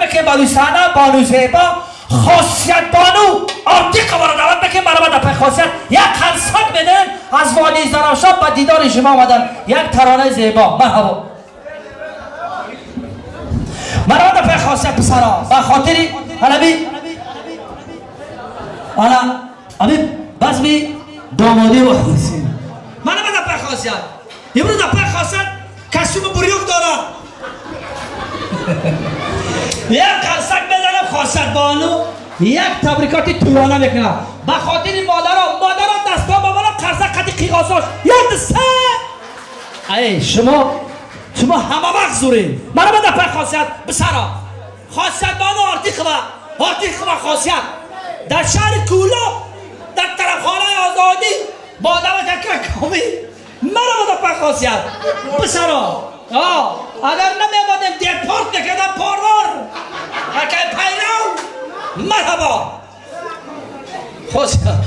мекунем ба рӯи бону зебо Хосият бону Артиқоваро даъват мекунем. Марҳамат апай Хосият, як қарсак медиҳем. Аз водии Зарафшон ба дидори шумо омадан, як таронаи зебо. Марҳабо, марҳамат апай Хосият. Писаро, ба хотири ҳанаби ана ами базми домодӣ ва ҳусин. Марҳамат апай Хосият. Имрӯз апай Хосият костюми брюк дорад. Як қарсак мезанам. Хосият бону як табрикоти тӯёна мекунад ба хотири модаро. Модаро, дастҳо ба боло, қарсак қади қиғосош. Як, се. Ай, шумо, шумо ҳама вақт зуред. Марҳамат апай Хосият. Бисаро, Хосият бону Артиқова, Артиқова Хосият дар шаҳри Кӯлоб, дар тарафхонаи Озодӣ бо даъват ака Комил. Марҳамат апай Хосият. Бисаро, агар намеомадем, депорт мекардам. Порвор акай пайрав. Марҳабо, Хосият.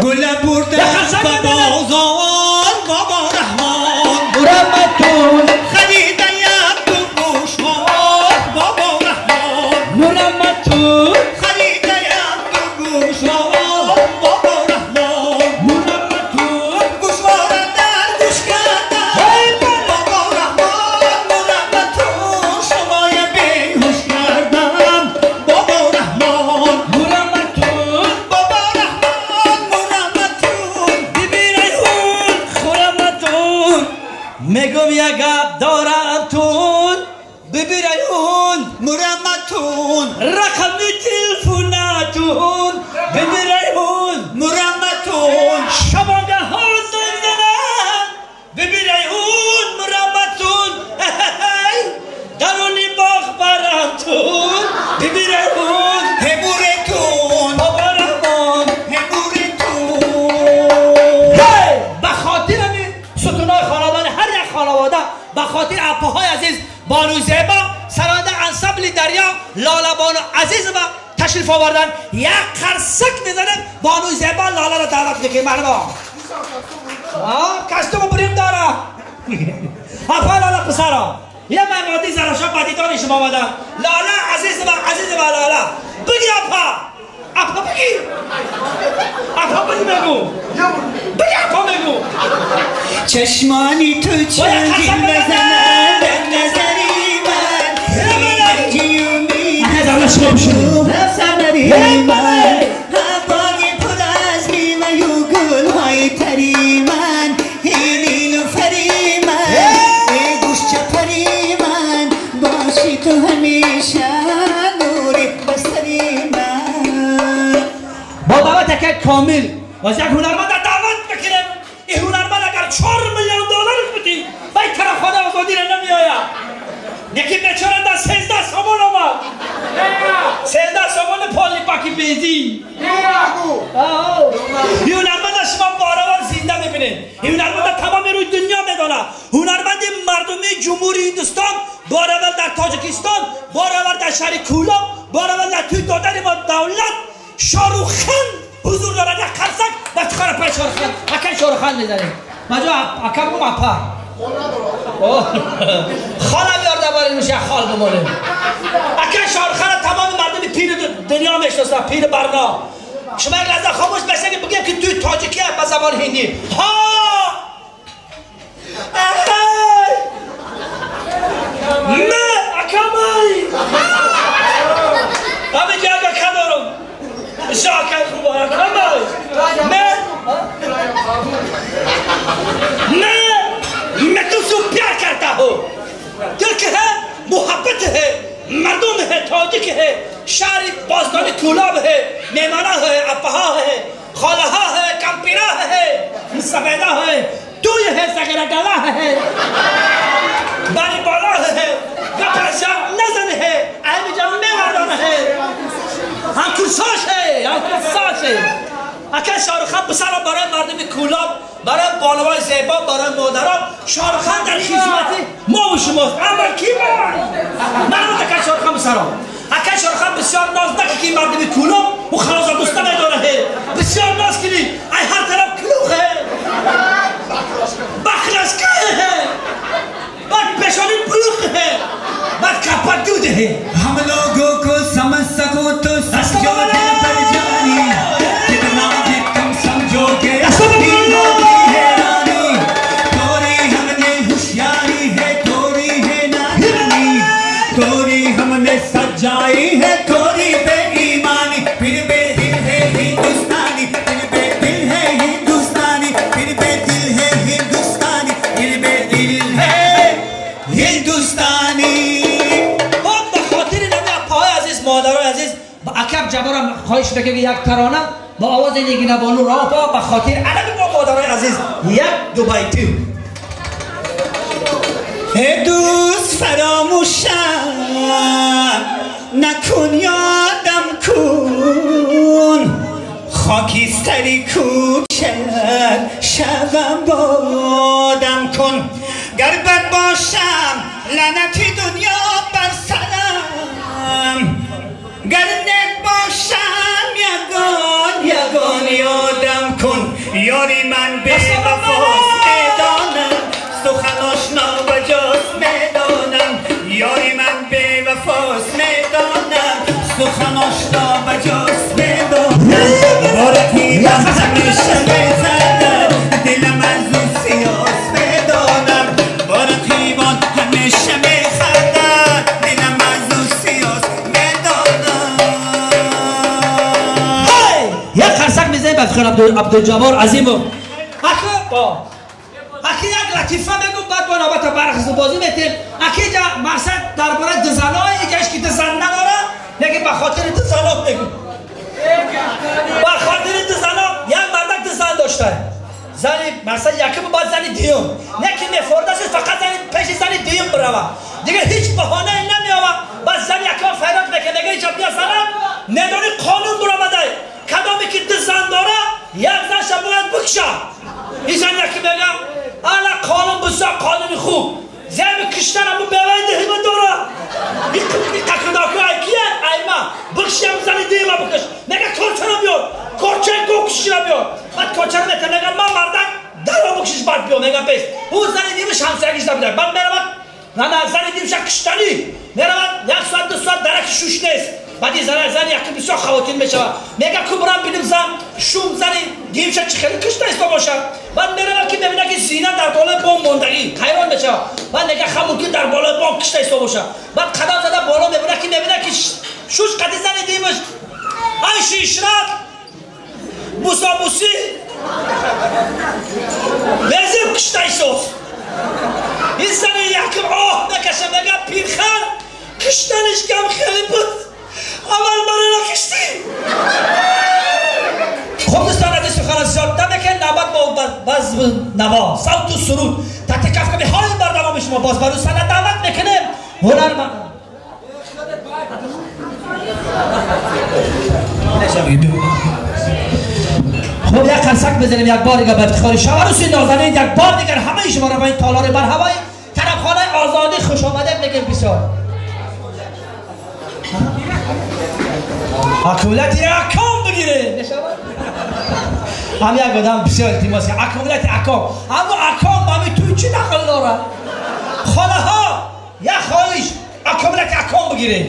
Гула бурда ба бозор, бобо Раҳмон. Мураматун. Харида як ду гӯшвор, бобо Раҳмон. Мураматун. Харида як ду гӯшвор, бобо Раҳмон. Мураматун. Гӯшвора дар гӯш кардам, бобо Раҳмон. Мураматун, шумоя беҳуш кардам, бобо Раҳмон. Мураматун. Бобо Раҳмон, мураматун. Биби Райҳун, хураматун. Мегум, як гап дорам тун, биби Райҳун. Мураматун. Рақами телефонатун, биби Райҳун. Мураматун. Шабонгаҳо занг занам, биби Райҳун. Мураматун, даруни боғ барам тун, биби Райҳун. Ҳемуретун. Бобо Раҳмон. Ҳемуретун. Ба хотир ҳамин сутунҳои хонадони ҳар як хонавода, ба хотири апаҳои азиз, бону зебо, сароянда ансамбли Дарё, Лолабону Азизова ташриф овардан. Як қарсак мезанем. Бону зебо Лоларо даъват мекунем. Марҳабо. Костюму брюк дора апа Лола. Писаро, я ман водии Зарафшон ба дидори шумо омадам. Лола Азизова, Азизова Лола. Биги, апа, апа, биги, апа, биги, мегу, биги, апа, мегу. Чашмони ту чун дил мезанад дар назари ман, ранҷию рафсанари ман, ҳавои пур аз меваю гулҳои тари ман, нилуфари ман, гӯшчапари ман, боши ту ҳамеша нури басари ман. Бо даъват акай Комил боз як ҳунарманда даъват мекунем. Ин ҳунарманд агар 4 миллион доллар бутӣ, вай тарафхонаи Озодиро намеояд. Лекин бечора дар 13 сомон омад, 13 сомони поли баки бензин. Ин ҳунарманда шумо боравар зинда мебинед. Ин ҳунарманда тамоми рӯи дунё медонад. Ҳунарманди мардумии Ҷумҳурии Ҳиндустон, боравар дар Тоҷикистон, боравар дар шаҳри Кӯлоб, боравар дар тӯи додари мо Давлат Шорухан ҳузур дорад. Як қарсак ба ифтихори апаи Шорухан, акаи Шорухан мезанем. Маҷо ака бигум, апа холам ёрда барем, як хол бимонем. Акаи Шоҳрухана тамоми мардуми пири дунё мешиносад, пири барно. Шумо як лаҳза хомӯш бишед, ки бигем, ки туи тоҷикӣ ба забони ҳиндӣ. Ҳа, ай ме акамай, ҳамиҷа як ака дорам, бисёр акаи хуба. Акамай, मैं तुमसे प्यार करता हूँ। दिल के है, मोहब्बत है, मर्दुम है, तोजिक है, शारी बास्तानी कुलाब है, मेहमाना है, अपहा है, खालहा है, कंपीरा है, सफेदा है, तू है, सगरा गला है, बारी बाला है, गपरा नजर है, अहम जम्मे मर्दन है, हम कुर्साश है, हम कुर्साश है. Ака Шоҳрухан, писара, барои мардуми Кӯлоб, барои бонувои зебо, барои модарон Шоҳрухан дар хизмати мо шумост. Аммо ки марбут ака Шоҳрухан, писаро, ака Шоҳрухан бисёр ноз наки, ки мардуми Кӯлоб ӯ халоса дӯста медора. Бисёр ноз кини, ай ҳар тараф клюх, бахраска, баъд пешони блюх, баъд капа. दूध है। हम लोगों को समझ सको तो समझो दिल पर जानी, कितना भी तुम समझोगे होगी हैरानी। थोड़ी हमने होशियारी है, थोड़ी है नादानी, थोड़ी हमने सजाई है, थोड़ी बेईमानी। फिर बेदिल है हिंदुस्तानी, फिर बेदिल है हिंदुस्तानी, फिर बेदिल है हिंदुस्तानी, फिर बेदिल है हिंदुस्तानी। مادرای عزیز با اکب جبارم خواهش میکنم که یک ترانه با آواز نگینه بانو راه پا به خاطر علم با مادرای عزیز یک دو بیتی. ای دوست فراموشم نکن یادم کن، خاکستری کوچک شوم بادم کن. گر بد باشم لعنت دنیا بر سرم، گر نیک باشم یگان یگان یادم کن. یاری من به وفاست میدانم، سخن آشنا بجاست میدانم. یاری من به وفاست میدانم، سخن آشنا بجاست میدانم. بارکی من همیشه میزنم، دلم از او سیاست میدانم. بارقیبان همیشه میخندد، دلم از او سیاست میدانم. یک خرسک میزنیم بعد خیلی عبدالجبار عظیم. اکی یک لطیفه میگم بعد با نوبت برخص بازی میتیم. اکی جا مقصد درباره دو زنای ایجاش که دو زن نداره، لیکن به خاطر دو زنا میگم. به خاطر دو زنا یک مردک دو زن داشته. زنی مثلا یکم بعد زنی دیوم، نه که میفورده فقط زنی پیش زنی دیوم بروه، دیگه هیچ بهانه نمیآوه. بعد زن یکم فریاد میکنه میگه اینجا بیا زنم، نداری قانون برآمده کدامی که دو زن داره یک زنش باید بکشه. این زن یکی میگه الا قانون بسیار قانون خوب، زن کشتن همون بیوینده همه داره. این قکرداکو ای کیه؟ ایما بکشیم زنی دیوم بکش. میگه کرچه بیار، کرچه گو کشیره بیار. بعد کرچه رو میتونه میگه من مردک درو بکشش بعد بیار. میگه پیش اون زنی دیوش همسایگیش نبوده. بعد میرود نه زنی دیوش کشتنی میرود یک ساعت دو ساعت درک شوش نیست. بعد این زن یکی بسیار خواتین میشه، میگه کو برم بینم زن شوم زنی دیوش چه خیلی کشته است باشه. بعد میرود که میبینه که زینه در بالای بام ماندگی، حیران میشه. بعد میگه خمون که در بالای بام کشته است باشه. بعد قدم زده بالا میبینه که شوش قدی زنی دیوش عیش اشرت بوسابوسی لازم کشته است. این زنی یکم آه نکشه میگه پیرخر کشتنش کم خیلی بود، اول مرا نکشتی. خب دوستان عزیز سخن زیاد نمیکن، نوبت با باز نوا صوت و سرود تحت کف کمی های بردوام شما باز برو سنت دعوت میکنیم. هنرمند خب یک قرصک بزنیم یک بار دیگر به افتخار شب نازنین، یک بار دیگر همه شما را به این تالار برهوای طرفخانه آزادی خوش آمده میگیم. بسیار اکولت اکام بگیره هم یک آدم بسیار التماس کرد اکولت اکام، اما اکام با همی توی چی دخل داره؟ خاله ها یک خواهش اکولت اکام بگیره.